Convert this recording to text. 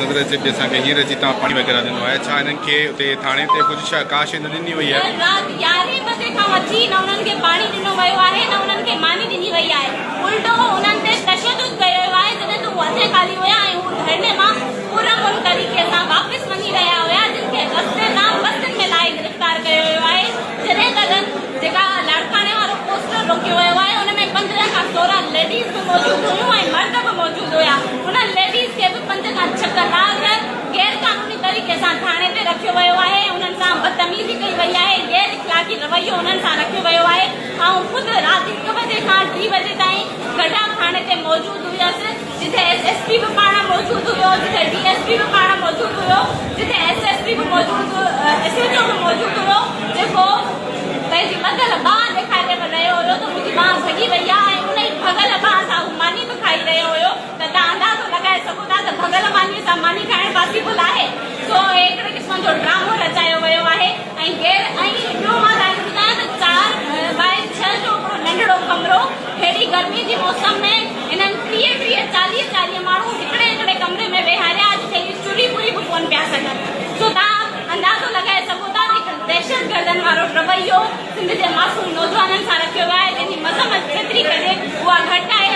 نظر اچي پئي اسان کي هينئر اچي تان پاڻي وغيره ڏنو آهي ڇا هنن کي اتي ٿاڻي تي ڪجهه شيء ڪا شيء نه ڏني وئي آهي؟ رات يارهين بجي کان وٺي نه انهن کي پاڻي ڏنو ويو آهي نه انهن کي ماني ڏني وئي آهي الٽو انهن تي تشدد ڪيو ويو آهي جڏهن ته هو اڌ خالي هيا ۽ هو ڌرڻي مان پرامن طريقي سان واپس وڃي رهيا هيا جن کي رستي تان بسن ۾ لاهي گرفتار ڪيو ويو آهي جڏهن ته جيڪا لاڙڪاڻي وارو پوسٽر روڪيو ويو آهي ان ۾ 15 کان 16 ليڊيز به موجود هيون ۽ مرد به موجود هيا انهن ليڊيز کي به پنج کان ڇهه ڪلاڪ غير قانوني طريقي سان ٿاڻي تي رکيو ويو آهي انهن سان بدتميزي ڪئي وئي آهي غير اخلاقي رويو انهن سان رکيو ويو آهي آئون خود رات هڪ بجي کان ٽي بجي تائين گڊا ٿاڻي تي موجود هيس جتي ايس ايس پي به پاڻ موجود هيو، جتي ڊي ايس پي به پاڻ موجود هيو، جتي ايس ايس پي به موجود ايس ايچ او به موجود هيو، جيڪو پنهنجي ٻڌل ٻانهن ڏيکاري به رهيو هيو ته منهنجي ٻانهن ڀڳي وئي آهي ۽ ان ئي ڀڳل ٻانهن سان هو ماني به کائي رهيو هيو ته توهان اندازو لڳائي سگهو ٿا ته ڀڳل مانيء سان ماني کائڻ پاسيبل آهي؟ سو هڪڙي قسم جو ڊرامو رچايو ويو آهي ۽ غير ۽ ٻيو مان توهان کي ٻڌايان ته چار باء ڇهه جو هڪڙو ننڍڙو ڪمرو ههڙي گرمي جي موسم ۾ هنن ٽيهه ٽيهه چاليهه چاليهه ماڻهو هڪڙي هڪڙي ڪمري ۾ ويهاريا جتي هي چري پوري به ڪونه پيا سگهن سو توهان اندازو لڳائي سگهو ٿا ته هڪ دهشتگردن وارو رويو سنڌ جي معصوم نوجوانن سان رکيو ويو آهي جنهن جي مذمت جيتري ڪجي اها گهٽ آهي.